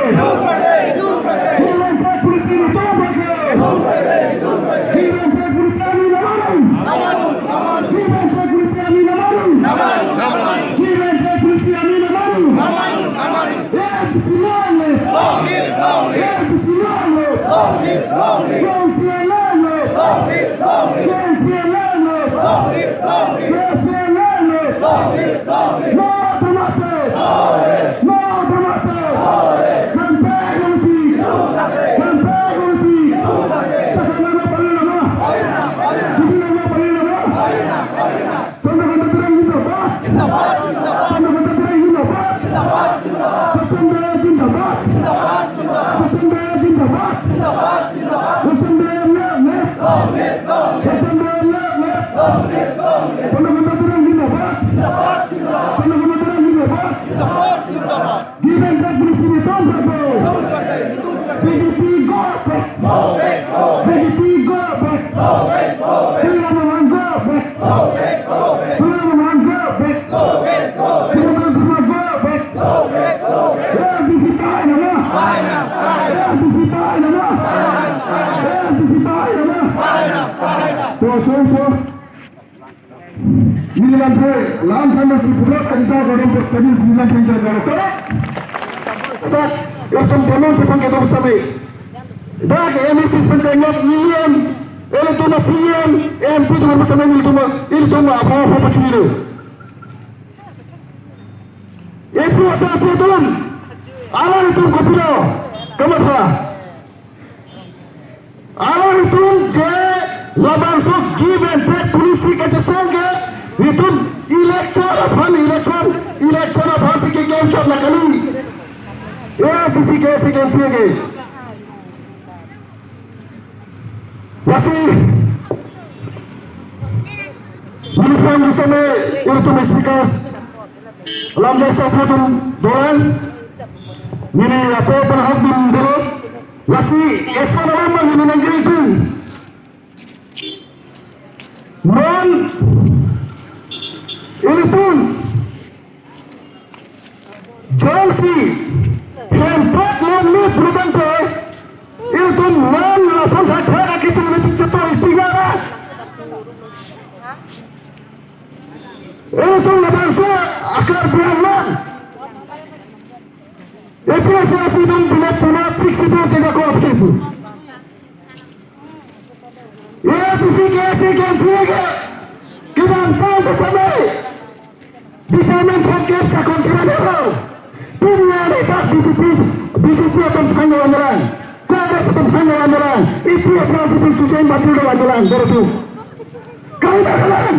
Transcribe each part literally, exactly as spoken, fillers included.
Give and take policy, nelitum pakai. Give and take policy, ami namaru. Give and take policy, ami namaru. Give and take policy, ami namaru. A I C C long live. A I C C long live. K M C A long live. K M C A long live. K M C A long live. No autonomous state! No autonomous state! Come back, M C! Come back, M C! Tahan nama, paling nama! Tahan nama, paling nama! Chandrakanta Terang zindabad! Chandrakanta Terang zindabad! Jackson Bey zindabad! Jackson Bey zindabad! Jackson Bey long live! Jackson Bey long live! Chandrakanta Terang zindabad! Chandrakanta Terang zindabad! Give and take policy, nelitum pakai. B J P go back. B J P go back. Tuliram Ronghang go back. Tuliram Ronghang go back. Himanta Sharma go back. A I C C pakai nama. A I C C pakai nama. A I C C pakai nama. To, so, so. Nelitum ke lam sama si pulak ke desa Gadong Pet Padin sembilan puluh tiga Gadong Pet. Tak, langsung bangun sesang ke dong sampai. Dak M A C pen cengok E M, ilitum C E M, M P atum sampai ilitum, ilitum apa apa pacuri. Itu asal atum. Alanglitum kopilo kamatha. Alanglitum je labangso give and take policy kachesong ke, nelitum election aphan, election, election aphan si keklem chot la kali. A I C C ke, si ke, si ke. Lasi, nelitum sampai ilitum speakers, lamda sa atum doan, neli apo pen hak dun dolo. Lasi, eso na lama neli nangji itu. Non, ilitum jongsi hempet non ni prudente, ilitum non lason saja lagi sini cetoi pingara. Ilitum labangso akar biang non. A P H L C atum bilet punat sixty-two sega ko aptipu. A I C C ke, si ke, si ke. Kedamtang ke sampai department phongkep chakon kiran hero. Punya dekat B J P, B J P atum phang andalan. Congress atum phang andalan. A P H L C atum chucheng batul andalan. Baru tu. Kau tak kalang.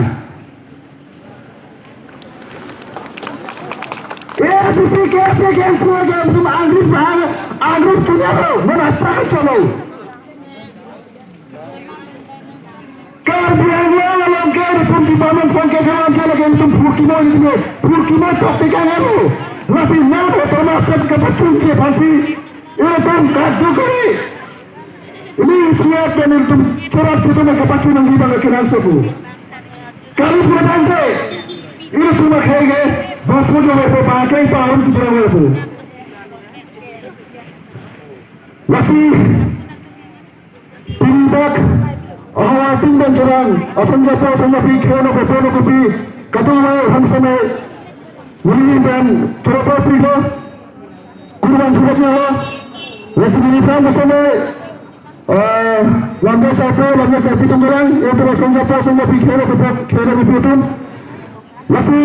A I C C, K S A, K M C A, K M C A, anggrip mahal, anggrip punya lo, mana tak colo. Karbi Anglong along ke ilitum department phongkep ke along ke lagi ilitum phurkimo ilitum, phurkimo tok tiga ngaro. Lasi non autonomous state kapachunji aphansi ilitum kadokave. Ili siap dan ilitum cherap situ mereka pacun yang di bangga kenal sebu. Kali pura tangke, ilitum akhirnya, bos mo jawab apa, pakai parum seberang apa. Lasi, pindak, awal pindak terang, asam japa, asam japi, kena pepono kopi, kadung awal ham sampai, wali dan cherap apa, kurban sudah. Lasi nelitum sampai, eh, lamda sa apo, lamda sa api atum dolang, itu langsung japa, langsung japi, kena pepono, kena kopi atum. Lasi.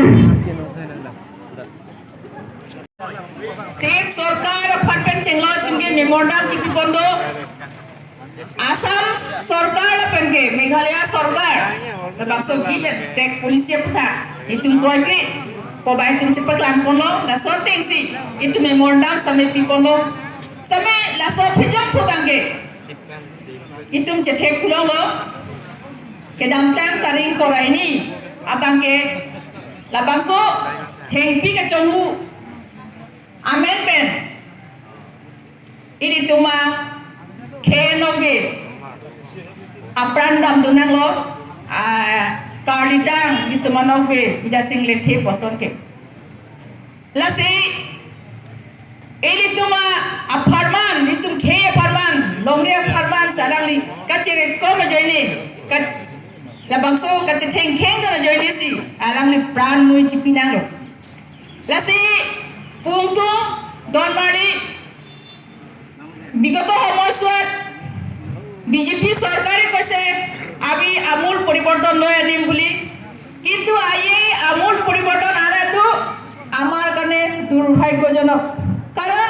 State sorkar aphan pen chenglok atum ke memorandum kipi pon do. Assam sorkar lapen ke Meghalaya sorkar labangso give and take policy aputhak itum kroikre, kobai atum chepaklang ponlo, laso atengsi itum memorandum sampai pi ponlo. Sampai laso phijong thu abang ke itum chethek thulonglo. Kedamtang tarik ingkoi ra hini abang ke labangso thengpi kachonghu amen pen ilitum akhei nokbe apran damdun nanglo, a, karlitang ilitum anokbe Bidya Sing Lekthe puson ke. Lasi Ilitum a-apharman, ilitum khei apharman, longri apharman si alangli kacherekom ajoine, ka-, labangso kachethengkheng dun ajoine si alangli pran mui chipi nanglo. Lasi pu ingtung, don marli, বিগত সময়ছোৱাত বিজেপি চৰকাৰে কৈছে আমি আমূল পৰিৱৰ্তন লৈ আনিম বুলি, কিন্তু আজি এই আমূল পৰিৱৰ্তন অনাটো আমাৰ কাৰণে দুৰ্ভাগ্যজনক। কাৰণ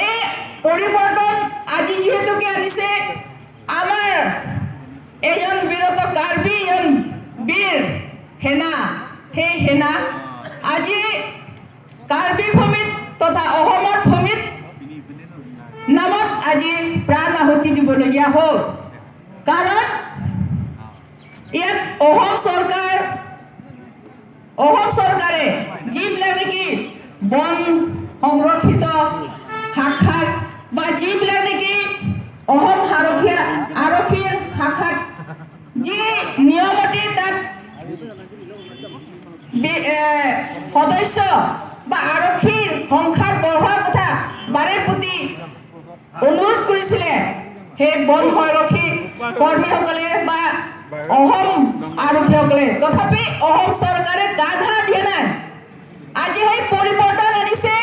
এই পৰিৱৰ্তন আজি যিহেতুকে আনিছে, আমাৰ এজন বীৰত্ব কাৰ্বি এজন বীৰ সেনা, সেই সেনা আজি কাৰ্বি ভূমিত তথা অসমৰ ভূমিত নামত আজি প্ৰাণ আহুতি দিবলগীয়া হ'ল। কাৰণ ইয়াত অসম চৰকাৰ, অসম চৰকাৰে যিবিলাক নেকি বন সংৰক্ষিত শাখাত বা যিবিলাক নেকি অসম আৰক্ষী, আৰক্ষীৰ শাখাত যি নিয়মতে তাত বি-, এ, সদস্য বা আৰক্ষীৰ সংখ্যা বঢ়োৱাৰ কথা বাৰে প্ৰতি অনুৰোধ কৰিছিলে, সেই বন সংৰক্ষী কৰ্মীসকলে বা অসম আৰক্ষীসকলে, তথাপি অসম চৰকাৰে কাণসাৰ দিয়া নাই। আজি সেই পৰিৱৰ্তন আনিছে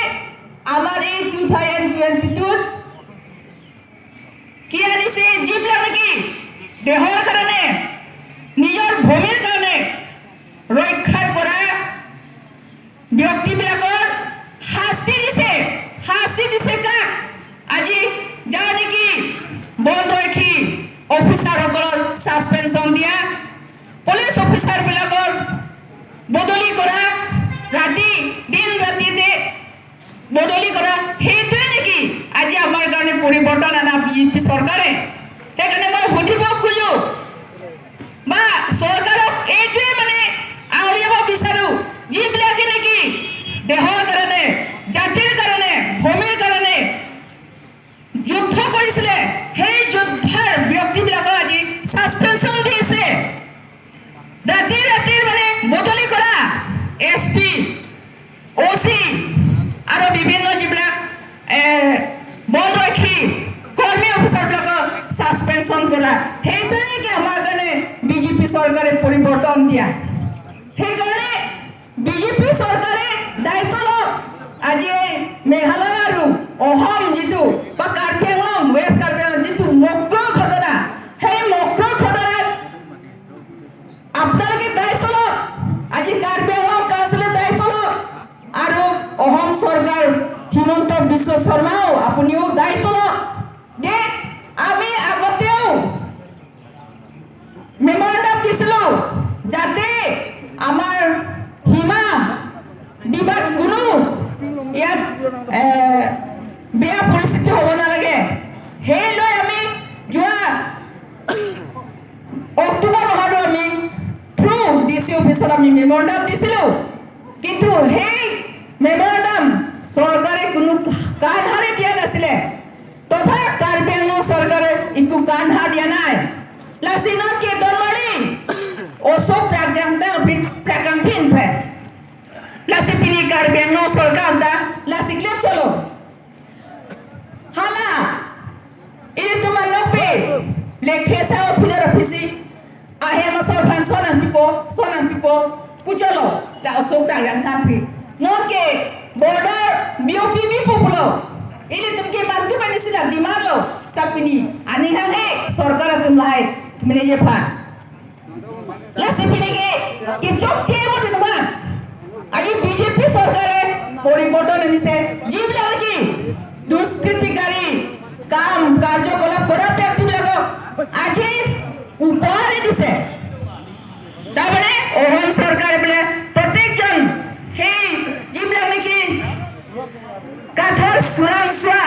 আমাৰ এই টু থাউজেণ্ড টুৱেণ্টি টুত। কি আনিছে? যিবিলাক নেকি দেশৰ কাৰণে, নিজৰ ভূমিৰ কাৰণে ৰক্ষা কৰা ব্যক্তিবিলাকৰ শাস্তি দিছে। শাস্তি দিছে কাক? আজি যাৰ নেকি বনৰক্ষী অফিচাৰসকলৰ ছাছপেনশ্যন দিয়া, পুলিচ অফিচাৰবিলাকৰ বদলি কৰা, ৰাতি, দিন ৰাতিতে বদলি কৰা, সেইটোৱে নেকি আজি আমাৰ কাৰণে পৰিৱৰ্তন অনা বিজেপি চৰকাৰে? সেইকাৰণে মই সুধিব খোজো বা চৰকাৰক এইটোৱে মানে আঙুলিয়াব বিচাৰো, যিবিলাকে নেকি দেশৰ কাৰণে, জাতিৰ কাৰণে, ভূমিৰ কাৰণে যুদ্ধ কৰিছিলে, সেই যুদ্ধৰ ব্যক্তিবিলাকক আজি ছাছপেনশ্যন দিছে। ৰাতি ৰাতি মানে বদলি কৰা এছ পি, অ' চি আৰু বিভিন্ন যিবিলাক, এ, বনৰক্ষী কৰ্মী অফিচাৰবিলাকক ছাছপেনশ্যন কৰা, সেইটোৱে নেকি আমাৰ কাৰণে বিজেপি চৰকাৰে পৰিৱৰ্তন দিয়া? সেইকাৰণে বিজেপি চৰকাৰে দায়িত্ব লওক। আজি এই মেঘালয় আৰু অসম যিটো বা কাৰ্বি আংলং, ৱেষ্ট কাৰ্বি আংলং যিটো মক্ৰ ঘটনা, সেই মক্ৰ ঘটনাত আপোনালোকে দায়িত্ব লওক। আজি কাৰ্বি আংলং কাউন্সিলে দায়িত্ব লওক আৰু অসম চৰকাৰ হিমন্ত বিশ্ব শৰ্মাও আপুনিও দায়িত্ব লওক যে আমি আগতেও মেমৰেণ্ডাম দিছিলো যাতে আমাৰ সীমা বিবাদ কোনো ইয়াত, এ, বেয়া পৰিস্থিতি হ'ব নালাগে। সেই লৈ আমি যোৱা অক্টোবৰ মাহত আমি থ্ৰু ডি চি অফিচত আমি মেমৰেণ্ডাম দিছিলো, কিন্তু সেই মেমৰেণ্ডাম চৰকাৰে কোনো কাণসাৰে দিয়া নাছিলে। তথা কাৰ্বি আংলং চৰকাৰে একো কাণসাৰ দিয়া নাই। Lasi non ke don marli, oso prakyang ta aphi prakang phin phe. Lasi pini Karbi Anglong sorkar ta lasi klem cholo. Hala, ilitum anokpe lekhe sa officer office ahem asor aphan sonang tipo, sonang tipo, pucholo, la oso prakyang thanpi. Non ke border B O P bi populo. Ilitum ke mantu pani sila demand lo, stop pini. Ani hang he, sorkar atum lahai, tumene ye phan. Lasi pini ke, kechok che mo din man. Ani B J P sorkare poriborton anise, jibla lagi, দুষ্কৃতিকাৰী কাম কাৰ্যকলাপ কৰা ব্যক্তিবিলাকক আজি উপহাৰে দিছে। তাৰমানে অসম চৰকাৰে বোলে প্ৰত্যেকজন সেই যিবিলাক নেকি কাঠৰ চোৰাংচোৱা,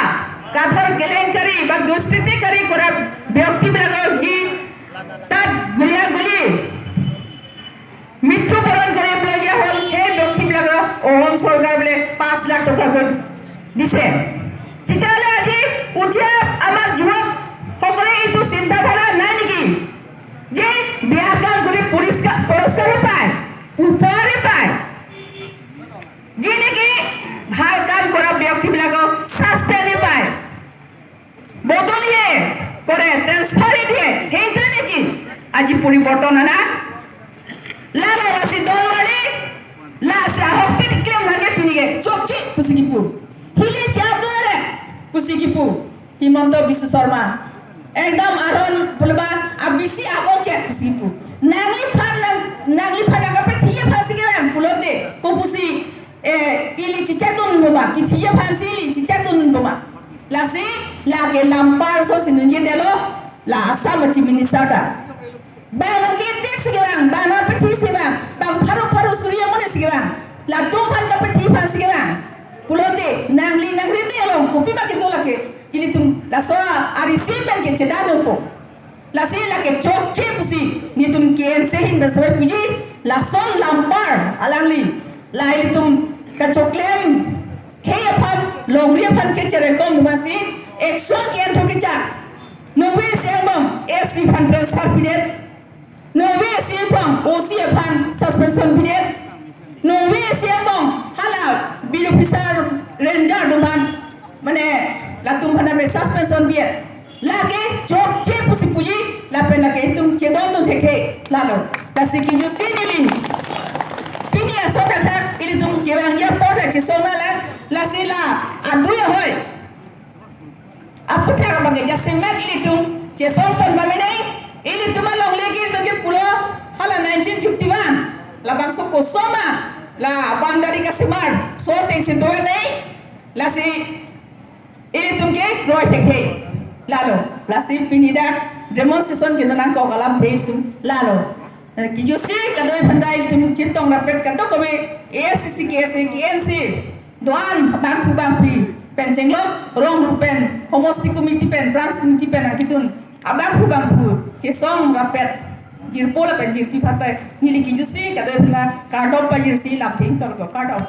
কাঠৰ কেলেংকাৰী বা দুষ্কৃতিকাৰী কৰা ব্যক্তিবিলাকৰ যি তাত গুলীয়াগুলী মৃত্যুবৰণ কৰিবলগীয়া হ'ল, সেই ব্যক্তিবিলাকক অসম চৰকাৰে বোলে পাঁচ লাখ টকাকৈ দিছে। তেতিয়াহ'লে আজি উঠি অহা আমাৰ যুৱকসকলে এইটো চিন্তাধাৰা নাই নেকি যে বেয়া কাম কৰি পুৰস্কাৰ, পুৰস্কাৰো পায়, উপহাৰে পায়? যি নেকি ভাল কাম কৰা ব্যক্তিবিলাকক Pariborton ana. Lalo lasi don mari. Lasi ahokpet keklem lage pini ke chokche pusi kipu. Hili chadore pusi kipu. Himanta Biswa Sarma. Ekdom aron pulba abisi akong chet pusi kipu. Nangliphan nang, nangliphan nangkapethi aphansi kevang pulote. Kopusi, eh, ili chichetdun boma. Kithi aphansi ili chichetdun boma. Lasi, lake lampar aso si nunjedetlo. La Assam a Chief Minister ta. Bang nangkethe si kevang, bang nangpethi si vang, bang pharo pharo suri amonit si kevang. Latum aphan kapethi aphansi kevang. Pulote, nangli nangri ni along, kopi ma kedo lake. Ilitum, laso arisi pen ke chedan nungpo. Lasi lake chokche pusi, netum K N C ahin pen soi puji, lason lampar, alangli. La ilitum kachoklem, khei aphan, longri aphan ke cherekom masi, action ke-en thu kechak. Nove isi angbong, S P aphan transfer pidet. Nove isi angbong, O C aphan suspension pidet. Nove isi angbong, hala, bill officer, ranger atum aphan, mane, latum aphan ame suspension pidet. Lake, chokche pusi puji, lapen lake itum chedondun thekthe, lalo. Lasi kijutsi neli. Pini aso kathak, ilitum kevangji apor ta chesong nanglang, lasi la, adui ahoi. Aputhak abang ke jasemet ilitum chesongpon bamenei, ilitum alongle ke bagi pulo hala nineteen fifty-one. Labangso kosoma la boundary kasemar, so ateng si doan nei, lasi ilitum ke kroi thekthe. Lalo, lasi pini dak demonstration ke nangkok alamthe ilitum. Lalo. Eh, kijutsi kadokave aphan ta ilitum chetong rapet kadokave A S D C, K S A, K N C. Doan abangphu bangphi pen chenglok, rong pen, homosti committee pen, branch committee pen nangkedun abangphu bangphu chesong rapet, jirpo lapen jirpi aphan ta neli kijutsi kadokave aphan ta kardom pajirsi lamthe ingtonglo, kardom.